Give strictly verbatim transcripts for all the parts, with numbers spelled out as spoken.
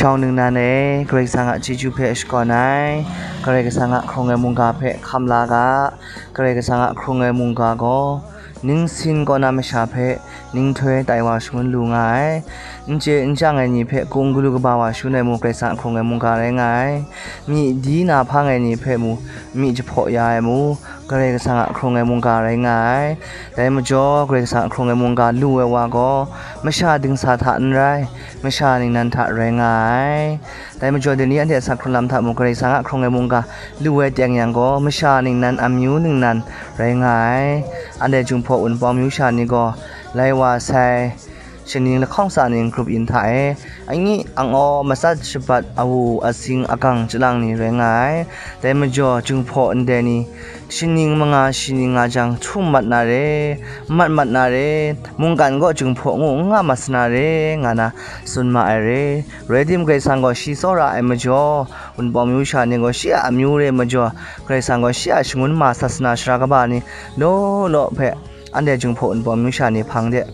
Shawng ningnan e, Karai Kasang a chyeju hpe shakawn ai, Karai Kasang a hkrung ai mungga hpe hkam la ga, Karai Kasang a hkrung ai mungga gaw, ningsin kaw na masha hpe, ninghtoi tai wa shangun lu nga ai, n chye n chyang ai ni hpe, kung galu kaba wa shangun ai mu, Karai Kasang a hkrung ai mungga rai nga ai, myi di na hpang ai ni hpe mu, myi jahpaw ya ai mu, Karai Kasang a hkrung ai mungga rai nga ai. Dai majaw, Karai Kasang a hkrung ai mungga lu ai wa gaw, masha dingsa hta n rai, masha ningnan hta rai nga ai. Dai majaw, dai ni anhte a sa hkrung lam hta mung, Karai Kasang a hkrung ai mungga lu ai teng yang gaw, masha ningnan, amyu ningnan rai nga ai. Anhte Jinghpaw Wunpawng myu sha ni gaw, lai wa sai, shaning lahkawng sa ning grup yin hta e, angi angaw matsat shabat awu asing agang chyalang ni rai nga ai. Dai majaw, Jinghpaw ndai ni, shaning manga shaning nga jang, htum mat na re, mat mat na re, mungkan gaw Jinghpaw ngu n nga mat sa na re, nga na tsun ma ai re. Rai tim, Karai Kasang gaw shi tsawra ai majaw, Wunpawng myu sha ni gaw shi a amyu re majaw, Karai Kasang gaw shi a shangun ma sasana sara kaba ni law law hpe, anhte Jinghpaw Wunpawng myu sha ni hpang de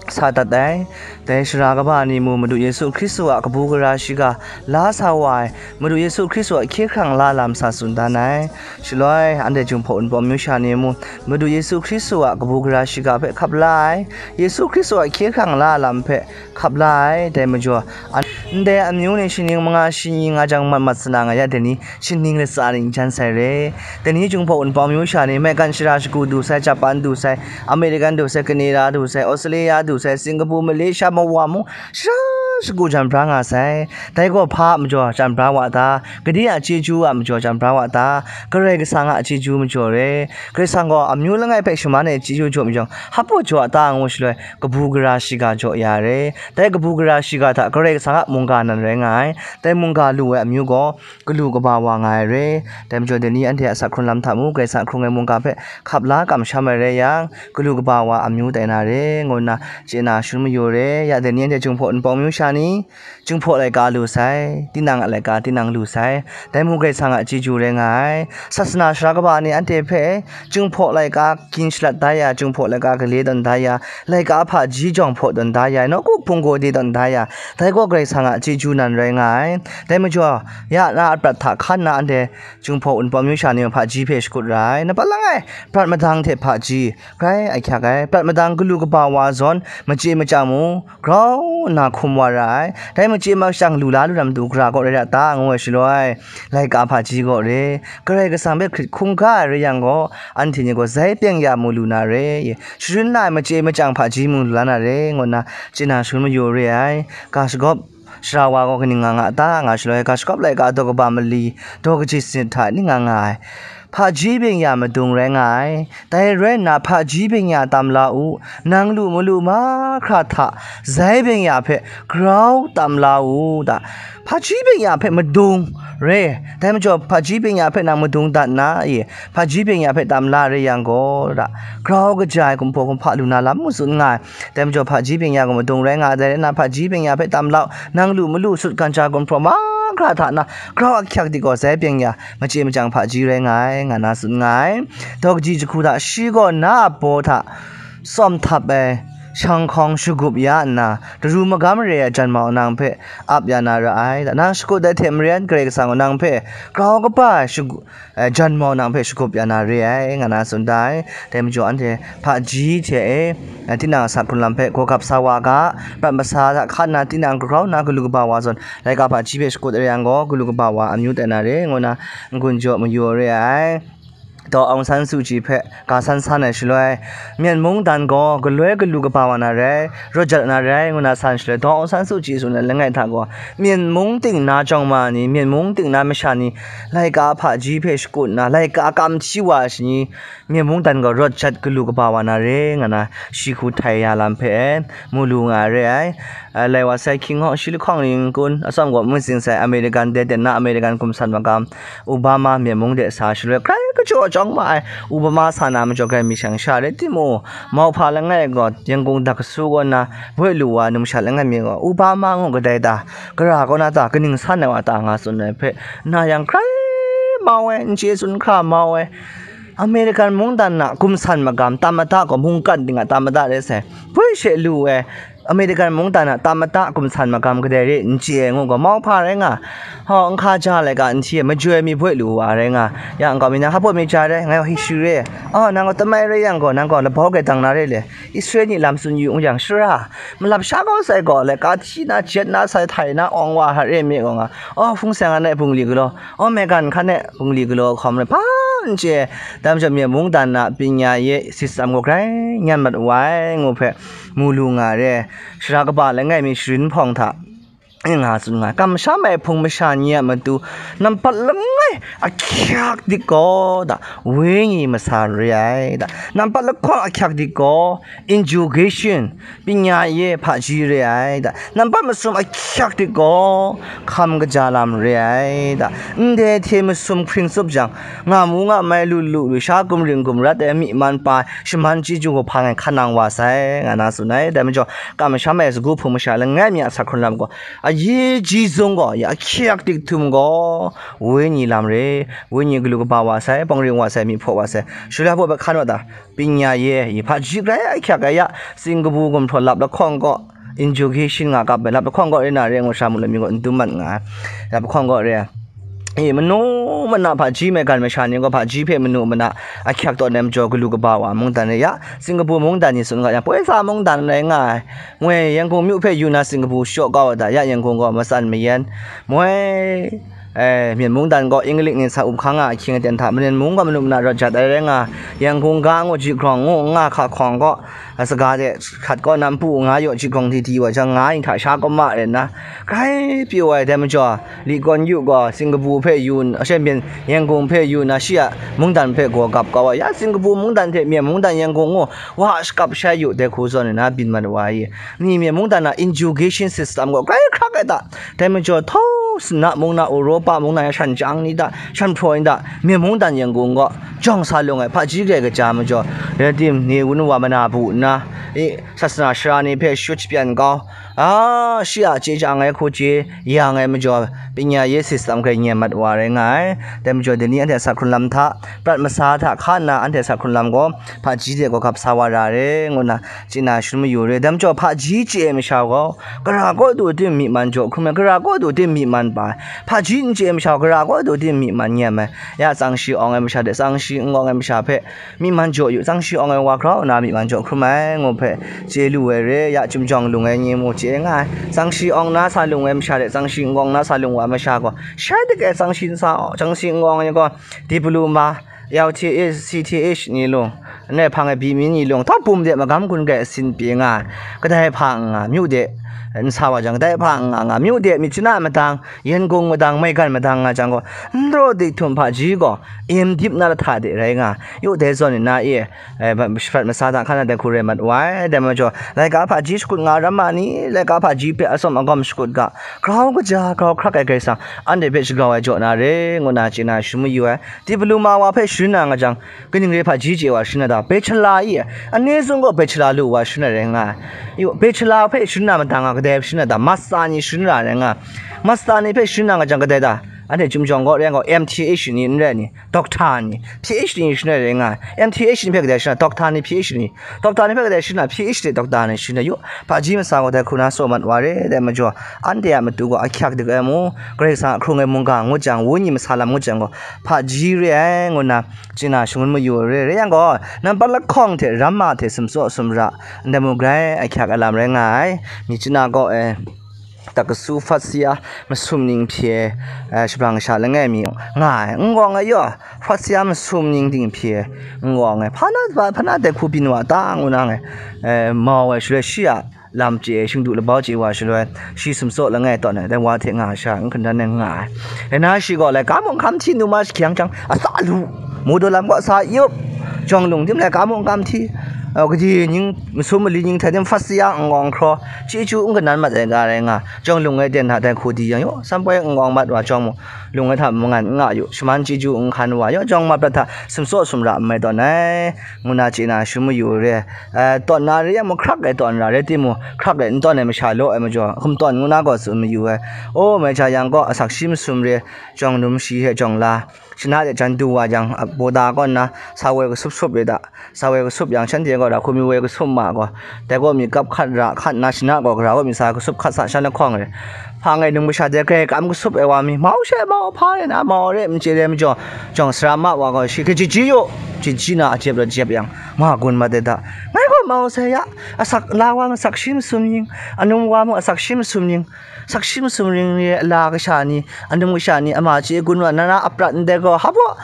sa dat ai. Dai sara kaba ni mu, Madu Yesu Hkristu a kabu gara shiga la sa wa ai, Madu Yesu Hkristu a hkye hkrang la lam sa tsun dan ai. Shaloi, anhte Jinghpaw Wunpawng myu sha ni mu, Madu Yesu Hkristu a kabu gara shiga hpe hkap la ai, Yesu Hkristu a hkye hkrang la lam hpe hkap la ai. Dai majaw, an-, ndai amyu ni shaning manga shaning nga jang mat mat sa na nga ya, dai ni shaning latsa ning jan sai re. Dai ni Jinghpaw Wunpawng myu sha ni, maigan shara shagu du sai, Japan du sai, American du sai, Canada du sai, Australia du sai, Singapore, Malaysia, mawa mung shara shagu jan bra nga sai. Dai gaw hpa a majaw jan bra wa ta? Gade a chyeju a majaw jan bra wa ta? Karai Kasang a chyeju majaw re. Karai Kasang gaw amyu langai hpe shaman ai chyeju jaw majaw, hpa jaw a ta ngu shaloi, kabu gara shiga jaw ya re. Dai kabu gara shiga hta Karai Kasang a mungga nan rai nga ai. Dai mungga lu ai amyu gaw, galu kaba wa nga ai re. Dai majaw, dai ni anhte a sa hkrung lam hta mu, Karai Kasang a hkrung ai mungga hpe hkap la kamsham ai rai yang, galu kaba wa amyu tai na re, ngu nna chye na shangun mayu re. Ya dai ni anhte Jinghpaw Wunpawng myu sha ni, Jinghpaw laika lu sai, tinang a laika tinang lu sai, dai mu Karai Kasang a chyeju rai nga ai. Sasana sara kaba ni anhte hpe Jinghpaw laika gin shalat da ya, Jinghpaw laika gale tawn da ya, laika hpaji jawng hpaw tawn da ya, nawku hpunggaw de tawn da ya, dai gaw Karai Kasang a chyeju nan rai nga ai. Dai majaw, ya na a prat hta hkan na anhte Jinghpaw Wunpawng myu sha ni hpaji hpe shakut ra ai. Nat pat langai, prat madang hte hpaji, grai ahkyak ai. Prat madang galu kaba wa zawn, machye machyang mung grau nna hkum wa ra ai. Dai machye machyang lu la lu na matu gara gaw rai ra ta, ngu ai shaloi, laika hpaji gaw re, Karai Kasang hpe hkrit hkungga ai rai yang gaw, anhte ni gaw zai byeng ya mu lu na re, sharin na ai machye machyang hpaji mung lu la na re, ngu nna chye na shangun mayu re ai. Ga shagawp shara wa gaw kaning nga nga ta, nga shaloi, ga shagawp laika daw kaba mali, daw kaji sanit hta ning nga nga ai. Hpaji byeng ya madung rai nga ai. Dai rai nna, hpaji byeng ya tam la u, nang lu malu mahkra hta, zai byeng ya hpe grau tam la u, ta. Hpaji byeng ya hpe madung re. Dai majaw, hpaji byeng ya hpe nang madung dat nna, ye, hpaji byeng ya hpe tam la re yang gaw, ta, grau kaja ai kumhpaw kumhpa lu na lam mung tsun nga ai. Dai majaw, hpaji byeng ya gaw madung rai nga ai, dai rai nna, hpaji byeng ya hpe tam lau, nang lu malu sut, gancha gumhpraw mahkra hta na, grau ahkyak di gaw, zai byeng ya machye machyang hpaji rai nga ai, nga na tsun nga ai. Daw kaji jahku hta, shi gaw na a baw hta tsawm htap ai shanghkawng shagup ya nna, daru magam re ai janmau nang hpe ap ya na ra ai. Nang shakut ai hte maren, Karai Kasang gaw nang hpe grau kaba ai shagu-, eh, janmau nang hpe shagup ya na re ai, nga na tsun da ai. Dai majaw, anhte hpaji hte e, eh, tinang a sa hkrun lam hpe gawgap sa wa ga, prat masa hta hkan na tinang grau nna galu kaba wa zawn, laika hpaji hpe shakut ai yang gaw, galu kaba wa amyu tai na re, ngu nna n-gun jaw mayu re ai. Daw Aung San Suu Kyi hpe ga san san ai shaloi, Myen mungdan gaw galoi galu kaba wa na rai, rawt jat na rai, ngu na san shaloi, Daw Aung San Suu Kyi tsun ai langai hta gaw, Myen mung ting na jawng ma ni, Myen mung ting na masha ni, laika hpaji hpe shakut nna, laika kam hti wa ai shani, Myen mungdan gaw rawt jat galu kaba wa na re, nga na shi hku htai ya lam hpe mu lu nga ai re ai. Lai wa sai, Hkying Hawng Shi Lahkawng Ning Kun, atsawm gaw Mung Zing Sai, American de ten na American gumsat magam, Obama Myen mung de sa shaloi, grai kajaw jawng ma ai, Obama sa na majaw grai mi shang sha rai timung, mauhpa langai gaw, Yangon dak kasu kaw na, boi lu wa numsha langai mi gaw, Obama ngu kadai ta, gara kaw na ta, kaning san ai wa ta, nga tsun ai hpe, na yang grai mau ai, n chye tsun hkra mau ai. American mungdan na gumsan magam tam mada gaw mungkan ting a tam mada rai sai. Poi she lu ai American mungdan na tam mada gumsan magam kadai re n chye ai ngu gaw, mauhpa rai nga, hau n hka ja laika n hti ai majoi mi boi lu wa rai nga, ya nkau mi na hpa mi ja rai, ngai wa hi shi re, oh, nang gaw tamai rai yang gaw, nang gaw labau grai dang na re le, Israel ni lam tsun yu n yang, shara malap sha kau sai gaw, laika hti na jet na sai htai na awng wa hare me gaw nga, oh, hpung seng an ai bungli galaw, oh, Megan hkan e bungli galaw hkawm rai, hpa n chye. Dai majaw, myen mungdan na pinya ye sitsam gaw grai nyan mat wa ai ngu hpe mu lu nga re. Sara kaba langai mi sharin hpawng hta nga tsun nga, kamsham ai hpung masha ni a matu nampat langai ahkyak dik gaw da, wenyi masa re ai da, nampat lahkawng ahkyak dik gaw education, pinya ye hpaji re ai da, nampat masum ahkyak dik gaw hkam kaja lam re ai da, ndai hte masum hpring tsup jang, nga mu nga mai lu lu lu sha gumring gumrat ai myi man pa shaman chyeju hpa ngai hkan nang wa sai, nga na tsun ai. Dai majaw, kamsham ai sagu hpung masha langai mi a sa hkrun lam gaw, ayi ji zung gaw, ya ahkyak dik htum gaw, wenyi lam re, wenyi galu kaba wa sai, pawngring wa sai, myi hpaw wa sai, shaloi hpaw hpe hkan wa ta, pinya ye, yi hpaji grai ahkyak ai ya, tsing kabu gumhpraw lap lahkawng gaw, education nga kap ai lap lahkawng gaw re na re ngu sha mu lami gaw n dum mat nga ai, lap lahkawng gaw re. E, manu mana hpaji maigan masha ni gaw hpaji hpe manu mana ahkyak tawn ai majaw galu kaba wa mungdan re ya, Singapore mungdan ni tsun ga yang, poi tsa mungdan rai nga ai. Moi, Yangon myu hpe yu na Singapore shaw kau ai da, ya Yangon gaw matsan mayan. Moi, eh, myen mungdan gaw Inglik ni sa up hkang nga ahkying aten hta, manin mung gaw manu mana rawt jat ai rai nga, Yangon ga ngu, ji hkrawng ngu, nga hka hkawng gaw, saga de hkat kaw na npu nga yaw, ji hkrawng di di wa jang, nga yin hta sha kaw ma rai nna, grai pyi wa ai. Dai majaw, Li Kuan Yu gaw Singapore hpe yu n-, she byin Yangon hpe yu nna, shi a mungdan hpe gaw gap kau ai. Ya Singapore mungdan hte myen mungdan Yangon ngu wa shakap shai yu dai hku zawn nna byin mat wa ai. Ni myen mungdan na education system gaw grai hkrak ai ta? Dai majaw, htau suna mung na, Europa mung na, ya shan chyang ni ta, shan hpraw ni ta, myen mungdan Yangon gaw jawng sa lung ai hpaji grai kaja majaw, rai tim, ni wun wa mana bu nna, e, sasana sara ni hpe shut shapyan kau, a, shi a chye chyang ai hku chye yang ai majaw, pinya ye system grai nyen mat wa rai nga ai. Dai majaw, dai ni anhte a sa hkrun lam hta, prat masa hta hka nna anhte a sa hkrun lam gaw, hpaji de gaw gap sa wa ra re, ngu nna chye na shangun mayu re. Dai majaw, hpaji chye ai masha gaw, gara kaw du tim myi man jaw hkrum ai, gara kaw du tim myi man pa ai, hpaji n chye ai masha gaw, gara kaw du tim myi man nyem ai. Ya tsang shi awng ai masha de tsang shi n awng ai masha hpe, myi man jaw yu, tsang shi awng ai wa grau nna myi man jaw hkrum ai, ngu hpe chye lu ai re, ya chyum jawng lung ai ni mu chye nga ai. Tsang shi awng na sa lung ai masha de tsang shi n awng na sa lung wa ai masha gaw, shai dik ai tsang shi n sa, tsang shi n awng ai gaw, diploma, L T H, C T H ni lung, nai hpang ai byi mi ni lung, htawk bum de magam gun grai asin pyi nga ai. Kadai hpa n nga, myu de n sa wa jang, kadai hpa n nga nga, myu de myit chana madang, Yangon madang, maigan madang nga jang gaw, n raw dik htum hpaji gaw, im dip na lahta de rai nga, yu dai zawn nna e, eh, ba-, shaprat masa hta hkan na dai hku rai mat wa ai. Dai majaw, laika hpaji shakut nga ai ramma ni, laika hpaji hpe atsawm agawm shakut ga, grau kaja, grau hkrak ai Karai Kasang, anhte hpe shagrau ai jaw na re, ngu na chye na shangun mayu ai. Diploma wa hpe sharin na nga jang, kaning re hpaji chye wa sharin na ta? Bachelor i, anhte zun gaw bachelor lu wa sharin na rai nga ai. Yu, bachelor hpe sharin na mada nga, kadai sharin na ta? Master ni sharin na rai nga ai. Master ni hpe sharin na nga jang, kadai ta? Anhte chyum jawng gaw rai nga gaw, M T H ni n rai ni, doctor ni, P H D ni sharin na rai nga ai. M T H ni hpe kadai sharin na? Doctor ni, P H D ni. Doctor ni hpe kadai sharin na? P H D, doctor ni sharin na. Yu, hpaji masa gaw dai hku na tsaw mat wa re, dai majaw, anhte a matu gaw ahkyak dik ai mu, Karai Kasang a hkrung ai mungga ngut jang, wenyi masa lam ngut jang gaw, hpaji re ai, ngu nna chye na shangun mayu re. Rai yang gaw, nampat lahkawng hte ramma hte sumtsaw sumra, ndai mu grai ahkyak ai lam rai nga ai. Myit chana kaw e, tak kasu hpawt si a masum ning hpyi ai, eh, shabrang sha langai mi nga ai, n gawng ai yaw, hpawt si a masum ning ting hpyi ai, n gawng ai, hpa na, hpa na dai hku byin wa ta, ngu na ngai, eh, mau ai shaloi shi a lam chye, shingdu labau chye wa shaloi, shi sumtsaw langai tawn ai, dai wa hte nga sha, n hkan dan ai nga ai. Rai nna shi gaw laika mung hkam hti nu ma jahkyang jang, a sa lu, mu daw lam gaw sa yup, jawng lung tim laika mung hkam hti, Au, kaji ning masum mali ning hta tim hpat sayang n-gawng hkraw, chyeju n kanan mat ai ga rai nga, jawng lung ai ten hta tai hku di yang yaw, sanpoi n-gawng mat wa jawng mu, lung ai hta mangan n nga yu, shaman chyeju n hkan wa yaw, jawng mat prat hta sumsaw sumra n mai tawn ai, ngu na chye na shun mayu re. Eh, tawn na re yang mu, hkrak e tawn ra re timung, hkrak e n tawn ai masha law ai majaw, hkum tawn ngu na gaw tsun mayu ai. O, mai hta yang gaw, asak shi masum re, jawng num shi hte jawng la, shana de jan du wa jang, a, boda kaw nna, sa woi kasup sup re da, sa woi kasup yang, shanhte gaw da hkumi woi kasup ma gaw, dai gaw mi kap hkat ra hkat nna, shana gaw gara gaw mi sa kasup hkat sa shan lahkawng re. Hpa ngai num kasha de grai kam kasup ai wa mi, mau she mau, hpa re na mau re, n chye re majaw, jawng sara ma wa gaw, shi hkye chyeji yaw, chyeji na a jep rawt jep yang, ma gun mat ai da. Ngai gaw mau sai ya, asak la wa masak shi masum ning, anum wa mu asak shi masum ning, sakshi masum ring re, ala kasha ni, anum kasha ni, ama chye gun wa, nana aprat ndai gaw, hpaw,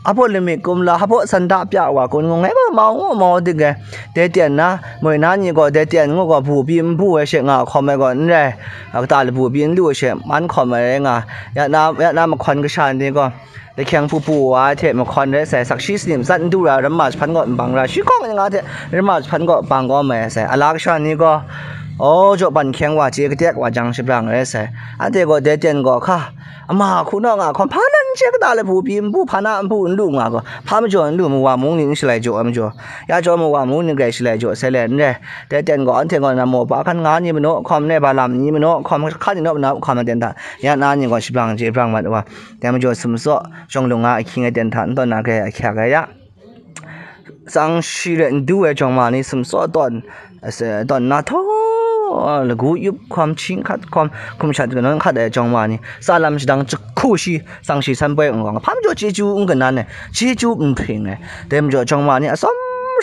hpaw lamik kum la, hpaw sanda pya wa kun ngu, ngai gaw mau ngu mau dik ai. Dai ten na, moi na ni gaw, dai ten ngu gaw, bu pyi n bu ai she nga hkawm ai gaw, n rai, kata labu pyi n lu ai she, man hkawm ai rai nga, ya na, ya na mahkawn kasha ni gaw, lahkyeng hpu hpu wa ai hte mahkawn rai sai, sakshi sanim tsat n du ra, ramma jahpan gaw nbang ra, shi hkawng nga hte ramma jahpan gaw bang kau mai sai, ala kasha ni gaw, aw, jaw ban hkyeng wa chye katek wa jang shabrang rai sai, anhte gaw dai ten gaw hka, ama hku naw nga hkawm, hpa nan chye kata le hpu pyi n bu, hpa na n bu n lu nga gaw, hpa majaw n lu, mawa mung ni n shalai jaw ai majaw, ya jaw mawa mung ni grai shalai jaw sai le n rai, dai ten gaw anhte gaw na maw pa hkan nga ni manaw hkawm, ne ba lam ni manaw hkawm, hkan ni naw na hkawm na ten hta, ya na ni gaw shabrang chye brang mat wa, dai majaw sumsaw, jawng lung a ahkying ai ten hta n tawn na grai ahkyak ai ya. Tsang shi re n du ai jawng ma ni sumsaw tawn, ase, tawn na htaw, lagu yup hkawm, hkying hkat hkawm, hkum shat kanawn hkat ai jawng ma ni, tsa lam shadang jahku shi, tsang shi san poi n gawng, hpa majaw chyeju n kanan ai, chyeju n hpring ai, dai majaw jawng ma ni atsawm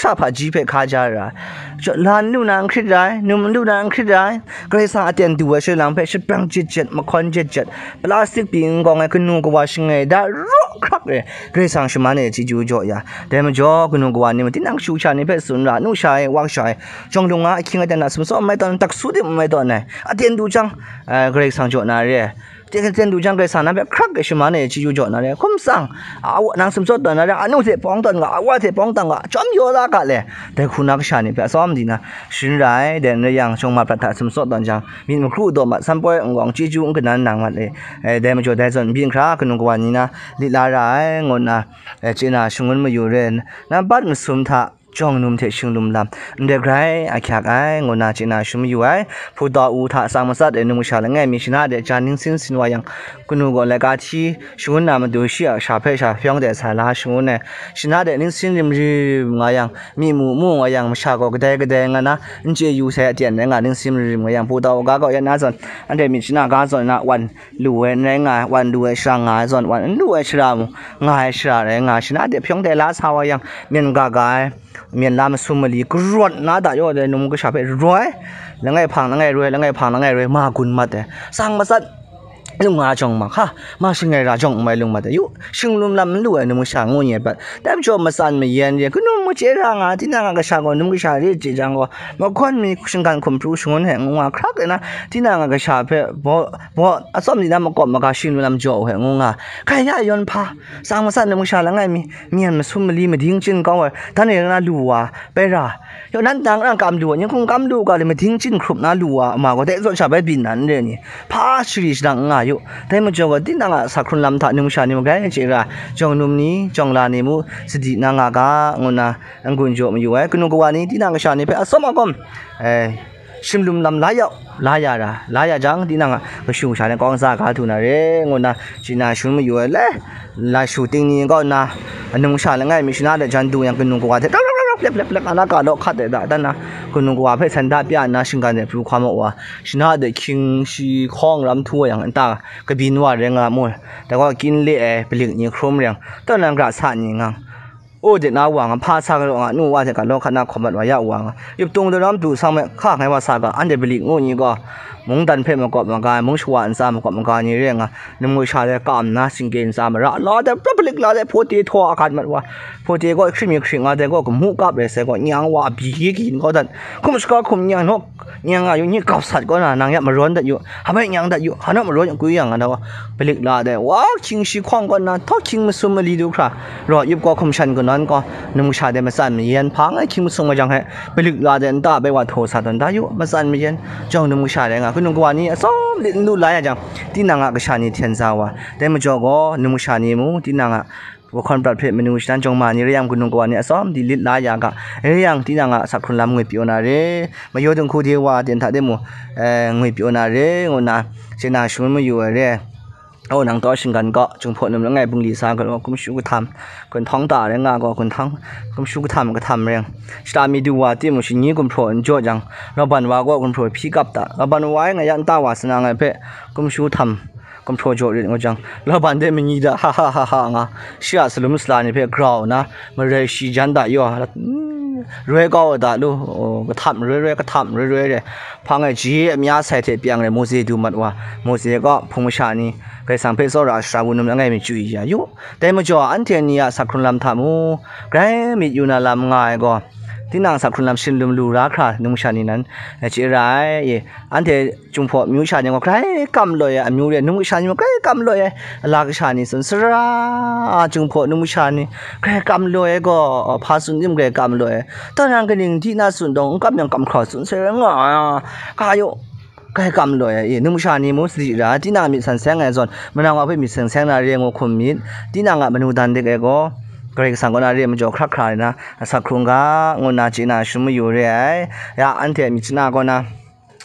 sha hpaji hpe hkaja ra ai, jaw, la n lu na n hkrit ra ai, num n lu na n hkrit ra ai, Karai Kasang aten du ai shaloi lang hpe shabrang jet jet, mahkawn jet jet, plastic pyi n gawng ai kanu kawa shangai da raw hkrak re, Karai Kasang shaman e chyeju jaw ya. Dai majaw, kanu kawa ni mung, tinang kashu kasha ni hpe tsun ra, nu sha e, wa kasha e, jawng lung a ahkying ai ten hta sumsaw n mai tawn, taksu tim n mai tawn ai, aten du jang, eh, Karai Kasang jaw na re, aten, aten du jang Karai Kasang na hpe hkrak e shaman e chyeju jaw na re, hkum tsang, a, awa nang sumsaw tawn na re, anu hte pawng tawn ga, awa hte pawng tawn ga, chyawm yaw la ga le, dai hku na kasha ni hpe atsawm di na, sharin ra ai, dai n rai yang, jawng ma prat hta sumsaw tawn jang, myit makru daw mat, san poi n gawng, chyeju n kanan nang mat e. Eh, dai majaw dai zawn, byin hkra kanu kawa ni na lit la ra ai, ngu nna, eh, chye na shangun mayu re, nampat masum hta jawng num hte shinglum lam, ndai grai ahkyak ai, ngu nna chye na shun mayu ai, hpu tau u hta tsang matsat ai num kasha langai mi shana de jan ningsin sin wa yang, kanu gaw laika hti shangun na matu shi a kasha hpe sha hpyawng de sa la shangun ai, shana de ningsin rim rim nga yang, myi mu mu nga yang, masha gaw kadai kadai nga na, n chye yu sai aten rai nga, ningsin rim rim nga yang, hpu tau u ga gaw ya na zawn, anhte myit shana ga zawn na wan lu ai n rai nga ai, wan lu ai shara nga ai zawn, wan n lu ai shara mu nga ai shara rai nga, shana de hpyawng de la sa wa yang, myen ga ga ai, myen la masum mali, karawt na da yaw dai num kasha hpe roi, langai hpang langai roi, langai hpang langai roi, ma gun mat ai, tsang matsat, lung nga jawng ma hka, ma shangai ra jawng n mai lung mat ai, yu, shinglum lam n lu ai num kasha ngu ni ai prat, dai majaw matsan mayan re, kanu machye ra nga, tinang a kasha gaw num kasha re chye jang gaw, mahkawn mi shinggan hkum pru shangun hte ngu nga hkrak ai na, tinang a kasha hpe baw, baw atsawm ni na makawp maga shinglum lam jaw u hte ngu nga, hkai ya yawn hpa, tsang matsat num kasha langai mi, myen masum mali mading chyin kau ai, dan e na lu wa, bai ra, yaw nan dang nang kam lu ai, ning hkum kam lu u ga le, mading chyin hkrup na lu wa, ma gaw dai zawn sha bai byin na n re ni, hpa shari shadang n nga yu. Dai majaw gaw, tinang a sa hkrun lam hta num sha ni magrai chye ra, jawng num ni, jawng la ni mu, sadi na nga ga, ngu nna n-gun jaw mayu ai. Kanu kawa ni, tinang kasha ni hpe atsawm agawm, eh, shinglum lam la yau, la ya ra, la ya jang, tinang a kashu kasha ni kawng za ga du na re, ngu nna chye na shun mayu ai. Le, lashu ting ni kaw nna, anung sha langai mi shana de jan du yang, kanu kawa hte plep, plep, plep, plep, plep, ana ka law hkat de da, dan na, kanu kawa hpe sanda pya nna, shinggan de pru hkam wa, shana de hkying shi hkawng ram htu wa yang, nta kabyin wa rai nga mu, dai gaw kyin le ai, balik ni hkrum rai yang, tawn na gra sa ni ngang, u de na wa nga, hpa sa galaw nga, nu wa hte ka law hkat na hkawm mat wa ya wa nga, yup tung daram du sang me, hka ngai wa sa ga, anhte balik ngu ni gaw, mungdan hpe makawp maga ai, mung shawa ntsa makawp maga ni re nga, num kasha de kam nna, singke ntsa mara la de, pra palik la de, hpawte htaw a gat mat wa, hpawte gaw hkrim mi hkring nga de gaw, gamu kap ai sai gaw, nyang wa, byi gyin kau dat, hkum shaka hkum nyang naw, nyang nga yu, nyi kap sat kaw na, nang ya marawn dat yu, hpa bai nyang dat yu, hpa naw marawn yu, kwi yang nga na wa, palik la de, wa, hkying shi hkawng kaw nna, htaw hkying masum mali du hkra, rawt yup gaw hkum shan kaw na, Ngan gaw num kasha de matsan mayan hpa ngai hkying masung majang hte, malik la de nta bai wa htaw sa tawn da yu, matsan mayan. Jawng num kasha de nga, kanu kawa ni atsawm lit n lu la ya jang, tinang a kasha ni hten sa wa. Dai majaw gaw, num kasha ni mu, tinang a lahkawng prat hpe manu shadan jawng ma ni re yang, kanu kawa ni atsawm di lit la ya ga, re yang, tinang a asak hkrun lam ngwi pyaw na re, mayaw dinghku de wa, ten hta de mu, eh, ngwi pyaw na re, ngu nna, chye na shangun mayu ai re. O, nang taw shinggan gaw, Jinghpaw num langai bungli sa gaw, kumshu kahtam, gun htawng ta rai nga gaw, gun htawng, kumshu kahtam, kahtam ring. Shata mi du wa timung, shingi gumhpraw n jaw jang, Laban wa gaw gumhpraw hpyi kap ta, Laban wa e nga ya nta wa sana ngai hpe, kumshu htam, gumhpraw jaw rit ngu jang, Laban de manyi da, ha ha ha ha nga, shi a salum sala ni hpe grau nna, marai shi jan da yaw, roi kau ai da lu, o, kahtam roi roi, kahtam roi roi re, hpang e ji amya sai hte pyang re, Mose du mat wa, Mose gaw hpung masha ni, Karai Kasang hpe tsawra ai sara wunum langai mi chyu ya yu. Dai majaw, anhte ni a asak hkrun lam hta mu, grai myit yu na lam nga ai gaw, tinang asak hkrun lam shin lum lu ra hkra, num kasha ni nan, eh, chye ra ai, e, anhte Jinghpaw amyu sha ni gaw grai kam loi ai amyu re, num kasha ni gaw grai kam loi ai, ala kasha ni tsun sara, Jinghpaw num kasha ni grai kam loi ai gaw, hpa tsun tim grai kam loi ai, dan yang kaning di na tsun dawng, n kam yang kam hkra tsun sai rai nga ai, ga yaw, grai kam loi ai, e, num kasha ni mu sadi ra, tinang a myit san seng ai zawn, manang wa hpe myit seng seng na re ngu hkum myit, tinang a manu dan dik ai gaw, Karai Kasang kaw na re majaw hkrak hkra ai na, asak hkrung ga, ngu nna chye na shangun mayu re ai. Ya, anhte myit shana kaw na,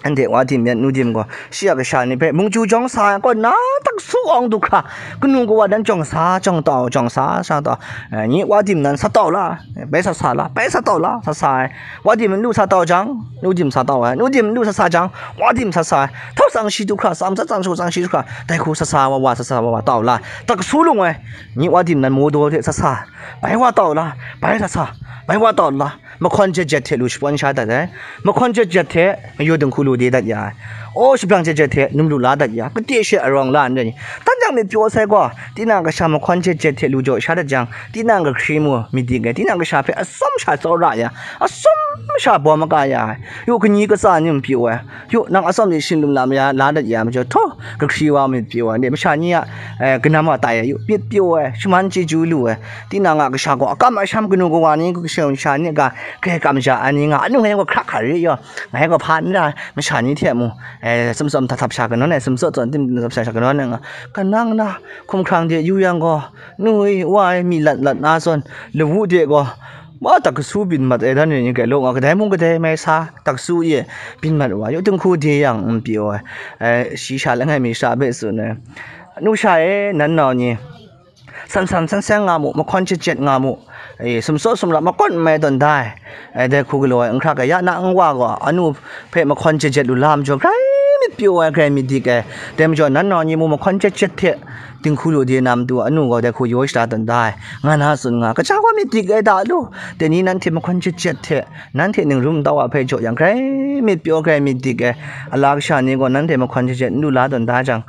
anhte wa dim yan nu dim gaw, shi a kasha ni hpe mungchu jawng sa ai kaw na, taksu awng du hkra, kanu kawa dan jawng sa, jawng tau, jawng sa, sa tau, eh, nyi wa dim nan sa tau la, bai sa sa la, bai sa tau la, sa sa ai. Wa dim n lu sa tau jang, nu dim sa tau ai, nu dim n lu sa sa jang, wa dim sa sa ai. Htau tsang shi du hkra, tsam tsat tsang shu tsang shi du hkra, dai hku sa sa wa wa, sa sa wa wa tau la, taksu lung ai, nyi wa dim nan mu daw hte sa sa, bai wa tau la, bai sa sa, bai wa tau la, mahkawn jet jet hte lu shapawn sha dat ai, mahkawn jet jet hte mayu dinghku lu de dat ya ai, aw shabrang jet jet hte num lu la dat ya, kate she arawng la n rai ni, tan jang myit pyaw sai gaw, tinang kasha mahkawn jet jet hte lu jaw sha dat jang, tinang kahkri mu myit dik ai, tinang kasha hpe atsawm sha tsawra ya, atsawm sha bawm maka ya ai, yu, kanyi katsa ni n pyaw ai, yu, nang atsawm ni shin lum lam ya la dat ya majaw, htaw, kahkri wa myit pyaw ai, masha ni a, eh, kanam wa tai ai, yu, myit pyaw ai, shaman chyeju lu ai, tinang a kasha gaw akam asham kanu kawa ni, kasha ni ga, grai kam ja ai ni nga, anu ngai gaw hkrak hkra re yaw, ngai gaw hpa n ra, masha ni hte mu, eh, sumsawm hta htap sha kanawn ai, sumsawm tsawn tim tim htap sha sha kanawn ai nga, kanang na, hkumhkrang de yu yang gaw, nu e, wa e, mi lat lat na zawn, lawu de gaw, ma taksu byin mat ai dan ni, grai law nga, kadai mung kadai mai sa, taksu e, byin mat wa, yu dinghku de yang, n pyaw ai, eh, shi sha langai mi sha hpe tsun ai, nu sha e, nan nau ni, san san seng seng nga mu, mahkawn jet jet nga mu, e, sumsaw sumra makawt n mai tawn da ai, e, dai hku galaw ai, n hkrak ai, ya na n wa gaw, anu hpe mahkawn jet jet lu la majaw, grai myit pyaw ai, grai myit dik ai, dai majaw, nan nau ni mu mahkawn jet jet hte dinghku lu de na matu, anu gaw dai hku yaw shada tawn da ai, nga na tsun nga, kaja wa myit dik ai da lu, dai ni nanhte mahkawn jet jet hte, nanhte ningrum tau a hpe jaw yang, grai myit pyaw, grai myit dik ai, ala kasha ni gaw nanhte mahkawn jet jet n lu la tawn da jang,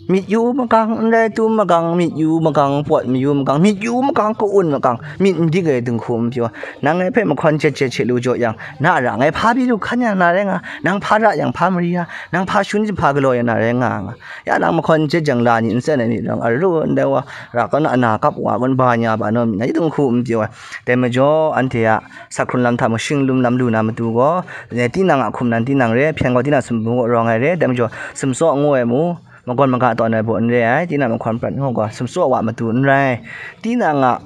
myit yu magang, n rai tum magang, myit yu magang, pawt mayu magang, myit yu magang, ka-un magang, myit n dik ai dinghku n pyaw, nang ngai hpe mahkawn jet jet hte lu jaw yang, na a ra ngai hpa pyi lu hkan ya na rai nga, nang hpa ra yang hpa mari ya, nang hpa shun jahpa galaw ya na rai nga, nga. Ya nang mahkawn jet jang la ni n tsen ai myit rawng, a ru ndai wa, ra kaw na ana kap wa, gun ba nya ba naw myit na, dinghku n pyaw ai. Dai majaw, anhte a asak hkrun lam hta mashing lum lam lu na matu gaw, tinang a hkum nan tinang re, hpyen gaw tinang sumpu gaw rawng ai re, dai majaw, sumsaw ngu ai mu, magawn maga tawn ai baw n re ai, tinang mahkawn prat ngu gaw, sumsaw wa matu n rai, tinang a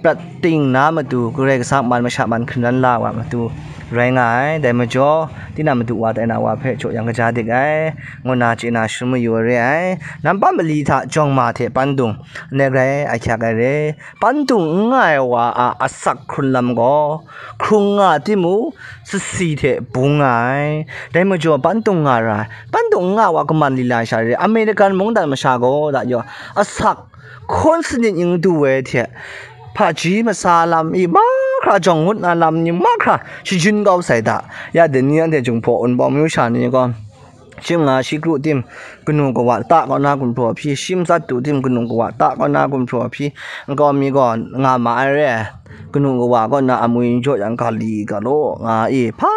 prat ting na matu, Karai Kasang man masha man hkungran la wa matu rai nga ai, dai majaw, tinang madu wa tai na wa hpe jaw yang kaja dik ai, ngu na chye na shangun mayu ai re ai, nampa mali hta jawng ma hte pandung, n ai grai ahkyak ai re, pandung n nga ai wa a asak hkrun lam gaw, hkrung nga timung, sasi hte bung nga ai, dai majaw pandung nga ra ai, pandung n nga wa kaman lila sha re, American mungdan masha gaw da yaw, asak hkawn sanit ning du ai hte, hpaji masa lam i mahkra jawng ngut na lam ni mahkra shajin kau sai da, ya dai ni anhte Jinghpaw Wunpawng myu sha ni gaw, shim nga shi kru tim, kanu kawa ta kaw na gumhpraw hpyi, shim tsat tu tim, kanu kawa ta kaw na gumhpraw hpyi, nkau mi gaw nga ma ai re, kanu kawa kaw na amwi n jaw yang, ga li ga law nga i hpa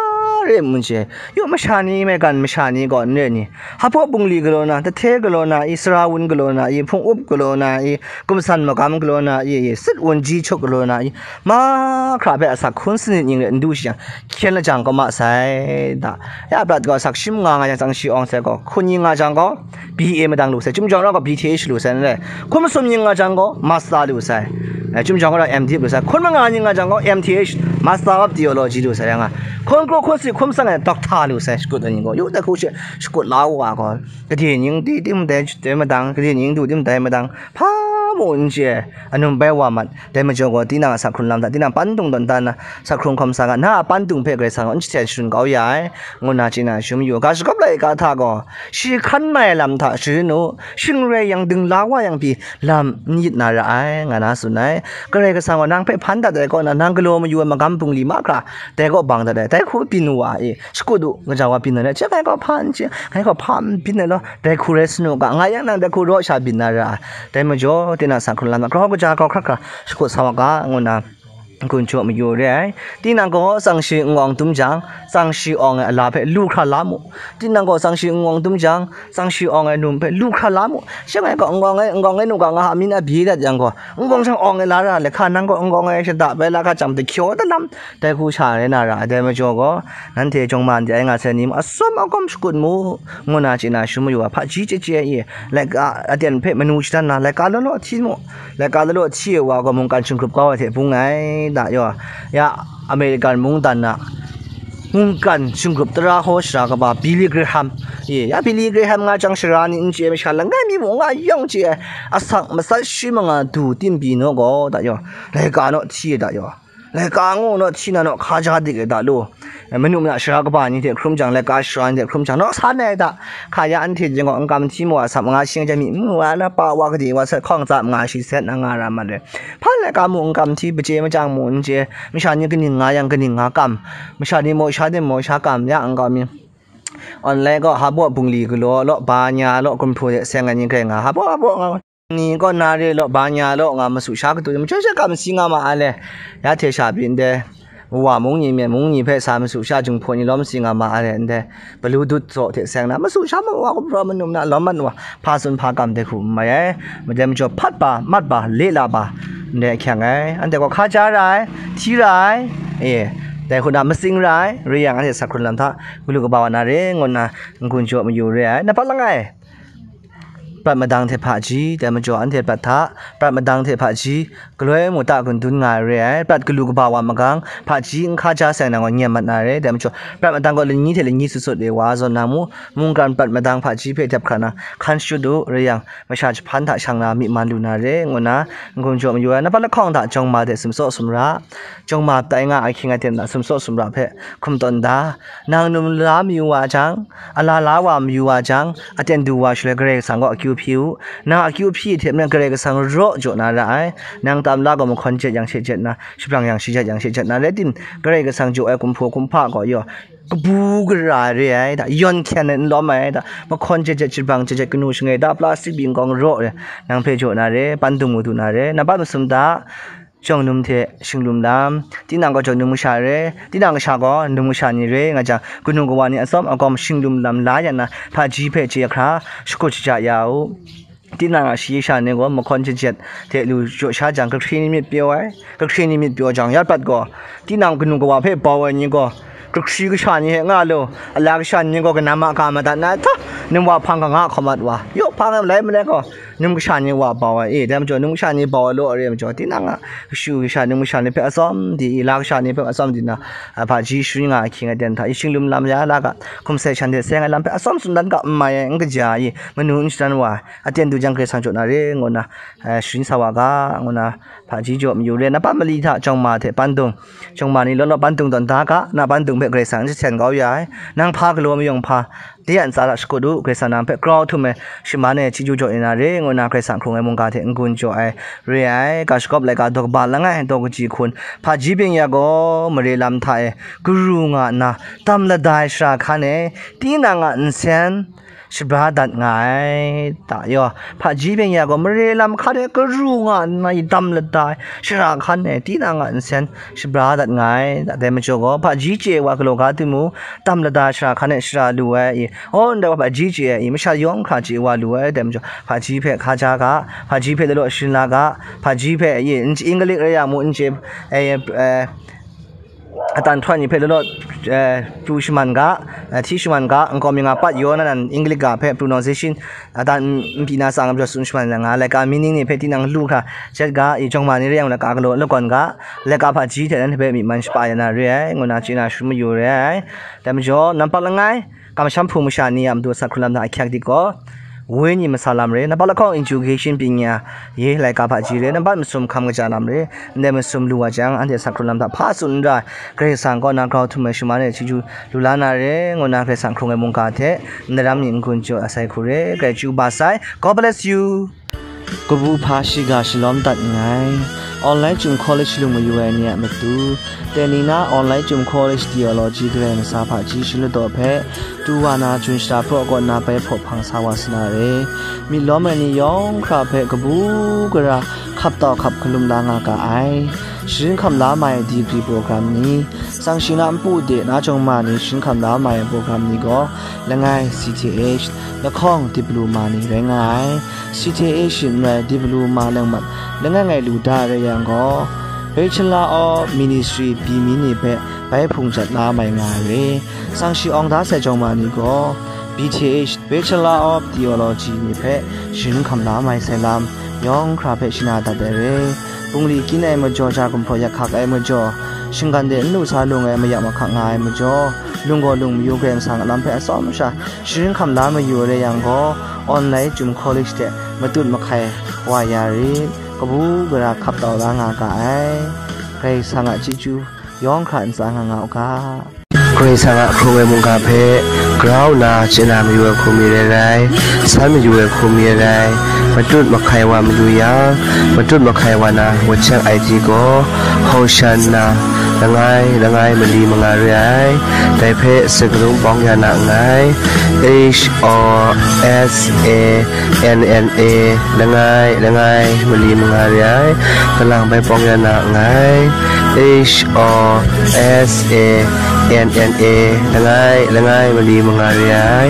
re n chye. Yu masha ni maigan masha ni gaw n re ni, hpaw bungli galaw na, tahte galaw na i, sara wun galaw na i, hpung up galaw na i, gumsan magam galaw na i, sit wun ji chuk galaw na i, mahkra hpe asak hkun sanit ning re n du shi yang, hkyen lajang kau ma sai da. Ya prat gaw asak shi manga nga yang tsang shi awng sai gaw, hkun ning nga jang gaw, B A madang lu sai, chyum jawng rau gaw B Th lu sai, n rai. Hkun masum ning nga jang gaw, master lu sai. Eh, chyum jawng rau M Div lu sai. Hkun manga ning nga jang gaw, M Th, Master of Theology lu sai, ya nga. Hkun kru hkun si hkun sang ai doctor lu sai, shakut ai ning gaw. Yu dai hku she, shakut la wa gaw. Gade ning di tim dai, dai madang, gade ning du tim dai madang. Hpa mu n chye, anum bai wa mat. Dai majaw gaw, tinang a sak hkrun lam hta, tinang pandung dawn dan na, sak hkrung hkawm sa ga, na a pandung hpe Karai Kasang gaw n jahten shangun kau ya ai, ngu na chye na shum yu. Ga shagawp laika hta gaw, shi hkan mai lam hta sharin u, shing rai yang, dingla wa yang pyi, lam n yit na ra ai, nga na tsun ai. Karai Kasang gaw nang hpe hpan dat ai kaw na, nang galaw mayu ai magam bungli mahkra, dai kaw bang dat ai, dai hku byin wa i, shakut u, gaja wa byin na rai, hte ngai gaw hpa n chye, ngai gaw hpa n byin ai law, dai hku rai sa nu ga, nga yang nang dai hku raw sha byin na ra ai. Dai majaw, tinang a sak hkrun lam hta, grau kaja grau hkra hkra, shakut sa wa ga, ngu na, n-gun jaw mayu re ai. Tinang gaw tsang shi n-awng dum jang, tsang shi awng ai ala hpe lu hkra la mu. Tinang gaw tsang shi n-awng dum jang, tsang shi awng ai num hpe lu hkra la mu. Shangai gaw n-awng ai, n-awng ai nu ga nga a myin a bye dat yang gaw, n-awng jang awng ai la ra le hka, nang gaw n-awng ai shada bai la hka jang, dahkyaw dalam, dai hku sha rai na ra ai. Dai majaw gaw, nanhte jawng ma n de ai nga sai ni mung, atsawm agawm shakut mu, ngu na chye na shum mayu ai. Hpaji chye chye i, laika aten hpe manu shadan na, laika law law hti mu. Laika law law hti ai wa gaw mungkan shingkrup kau ai hte bung ai, da yaw. Ya, American mungdan na mungkan shingkrup tara hkaw shara kaba Billy Graham, e, ya Billy Graham nga jang, shara ni n chye ai masha langai mi mung nga yawng chye ai, asak matsat shi manga du tim pyi naw gaw, da yaw, laika naw hti ai, da yaw, laika ngu naw hti na naw hkaja dik ai, da lu. Manu mara shara kaba ni hte hkrum jang, laika shara ni hte hkrum jang, naw san ai, da. Hka ya anhte jeng gaw n kam hti mu a, sap nga shing ai jang, myi mung wa na pa wa gade wa sat hkawng tsa manga shi sat na nga ra mat ai. Hpa laika mu n kam hti, machye machyang mu n chye, masha ni kaning nga yang kaning nga kam, masha ni maw sha de maw sha kam, ya n kau mi. Online gaw hpaw bungli galaw law, ba nya law, gumhpraw de seng ai ni grai nga, hpaw hpaw nga, ni gaw na re law, ba nya law nga, masu sha katu, majaw sha kam si nga ma a le, ya hte sha byin de, wa mung ni, myen mung ni hpe sa, masu sha jinghpaw ni lawm si nga ma a le, ndai, balu dut zaw hte seng na, masu sha ma wa, gumhpraw manum na, lawm mat wa, hpa tsun hpa kam de hku n mai ai. Madai majaw hpat ba, mat ba, le la ba, ndai ahkyang ai. Anhte gaw hkaja ra ai, hti ra ai, e, dai hku na matsing ra ai, rai yang, anhte sak hkrun lam hta galu kaba wa na re, ngu nna n-gun jaw mayu re ai. Nat pat langai, prat madang hte hpaji, dai majaw anhte prat hta, prat madang hte hpaji, galoi mu ta gun dun nga ai re ai. Prat galu kaba wa magang, hpaji n hkaja seng nang gaw nyem mat na re. Dai majaw, prat madang gaw lani hte lani sut sut e wa zawn na mu, mungkan prat madang hpaji hpe dep hkra na hkan shut u, rai yang, masha jahpan hta shang na myi man lu na re, ngu nna n-gun jaw mayu ai. Nat pat lahkawng hta jawng ma hte sumtsaw sumra, jawng ma tai nga ahkying aten hta sumtsaw sumra hpe hkum tawn da. Nang num la mayu wa jang, ala la wa mayu wa jang, aten du wa shaloi Karai Kasang gaw akyu hpyi u. Nang akyu hpyi hte maren Karai Kasang raw jaw na ra ai. Nang tam la gaw mahkawn jet yang she jet na, shabrang yang she jet yang she jet na, rai tim, Karai Kasang jaw ai kumhpaw kumhpa gaw yaw, kabu gara re ai, da, yawn hkyen ai n lawm ai, da, mahkawn jet jet, shabrang jet jet, kanu shangai da, plastic bingkawng raw re, nang hpe jaw na re, pandung mu du na re, nat pat masum da, jawng num hte shinglum lam, tinang gaw jawng num kasha re, tinang kasha gaw num kasha ni re, nga jang, kanu kawa ni atsawm agawm shinglum lam la yang na, hpaji hpe chye hkra shakut shaja ya u. Tinang a shayi sha ni gaw mahkawn jet jet hte lu jaw sha jang, kahkri ni myit pyaw ai, kahkri ni myit pyaw jang, ya prat gaw, tinang kanu kawa hpe bau ai ni gaw, kahkri kasha ni hte nga lu, ala kasha ni gaw kanam a ga madat na, hta, num wa hpang kanga hkawm mat wa, yaw hpang ai malai malai gaw, num kasha ni wa bau ai, e, dai majaw, num kasha ni bau ai law are majaw, tinang a kashu kasha, num kasha ni hpe atsawm di i, la kasha ni hpe atsawm di na, a, hpaji sharin nga ahkying aten hta i, shinglum lam ya la ga, hkum sai shan hte seng ai lam hpe atsawm tsun dan ga, n mai ai, n kaja i, manu n shadan wa, aten du jang Karai Kasang jaw na re, ngu nna, eh, sharin sa wa ga, ngu nna, hpaji jaw mayu re, nat pat mali hta jawng ma hte pandung, jawng ma ni law law pandung tawn da ga, na pandung hpe Karai Kasang n jahten kau ya ai, nang hpa galaw mayung hpa, de a ntsa hta shakut u, Karai Kasang nang hpe grau htum ai, shaman ai chyeju jaw ya na re, ngu nna Karai Kasang hkrung ai mungga hte n-gun jaw ai re ai. Ga shagawp laika daw kaba langai, daw kaji hkun, hpaji byeng ya gaw mare lam hta e karu nga nna, tam lada ai shara hkan e, tinang a nsen, shabra dat nga ai, ta yaw. Hpaji byeng ya gaw mare lam hkan e karu nga nna dam lada ai, shara hkan e tinang a nsen shabra dat nga ai, dai majaw gaw, hpaji chye wa galaw ga timung, dam lada ai shara hkan e shara lu ai i, aw, ndai wa hpaji chye ai i, masha yawng hkra chye wa lu ai, dai majaw, hpaji hpe hkaja ga, hpaji hpe lalaw sharin la ga, hpaji hpe i, n chye English rai yang mu, n chye, eh, eh, atan htawt ni hpe lalaw, eh, pru shaman ga, eh, hti shaman ga, nkau mi nga pat yaw na nan English ga hpe pronunciation, atan n-, n pyi na tsang majaw tsun shaman na nga, laika meaning ni hpe tinang lu hkra jet ga, i jawng ma ni rai yang laika galaw lakawn ga, laika hpaji hte nan hpe myi man shapa ya na re ai, ngu na chye na shalum mayu re ai. Dai majaw, nampak langai, kamsham hpung masha ni a matu sa hkrung lam hta ahkyak dik gaw, wenyi masa lam re, nampak lahkawng education pyingya ye laika hpaji re, nampak masum hkam kaja lam re, ndai masum lu wa jang, anhte sa hkrung lam hta hpa tsun n ra, Karai Kasang kaw na grau htum ai shaman e chyeju lu la na re, ngu na Karai Kasang hkrung ai mungga hte, ndai ram ni n-gun jaw asai hku re, Karai chyeju ba sai. God bless you. Kabu hpa shiga shalawm dat nngai. Online Chyum College lung mayu ai ni a matu, teni na Online Chyum College Theology Karai Masa hpaji shaladaw hpe, tu wa na jun shara praw kaw na bai hpaw hpang sa wa sa na re. Myit lawm ai ni yawng hkra hpe kabu gara hkap tau hkap hkalum la nga ga ai. Sharin hkam la mai degree program ni, tsang shi na npu de na jawng ma ni sharin hkam la mai program ni gaw, langai C T H, lahkawng diploma ni rai nga ai. C T H n rai diploma nang mat langai ngai lu da rai yang gaw, Bachelor of Ministry pyi mi ni hpe bai hpung jat la mai nga ai re. Tsang shi awng da sai jawng ma ni gaw, B T H, Bachelor of Theology ni hpe sharin hkam la mai sai lam, yawng hkra hpe shana dat ai re. Bungli kyin ai majaw, ja gumhpraw yak hkak ai majaw, shinggan de n lu sa lung ai mayak mahkak nga ai majaw, lung gaw lung mayu Karai Kasang a lam hpe atsawm sha sharin hkam la mayu ai rai yang gaw, Online Chyum College hte matut mahkai wa ya rit, kabu gara hkap tau la nga ga ai. Karai Kasang a chyeju yawng hkra ntsa nga nga u ga. Karai Kasang a hkrung ai mungga hpe grau nna chye na mayu ai hku mi rai rai, san mayu ai hku mi rai rai, matut mahkai wa mayu yang, matut mahkai wa na wacheng ai ti gaw, Hosanna, langai, langai mali manga re ai, dai hpe sakarung bawng ya na nngai, H O S A N N A, langai, langai mali manga re ai, kalang bai bawng ya na nngai, H O S A N N A, langai, langai mali manga re ai,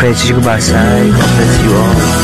Karai chyeju kaba sai, God bless you all.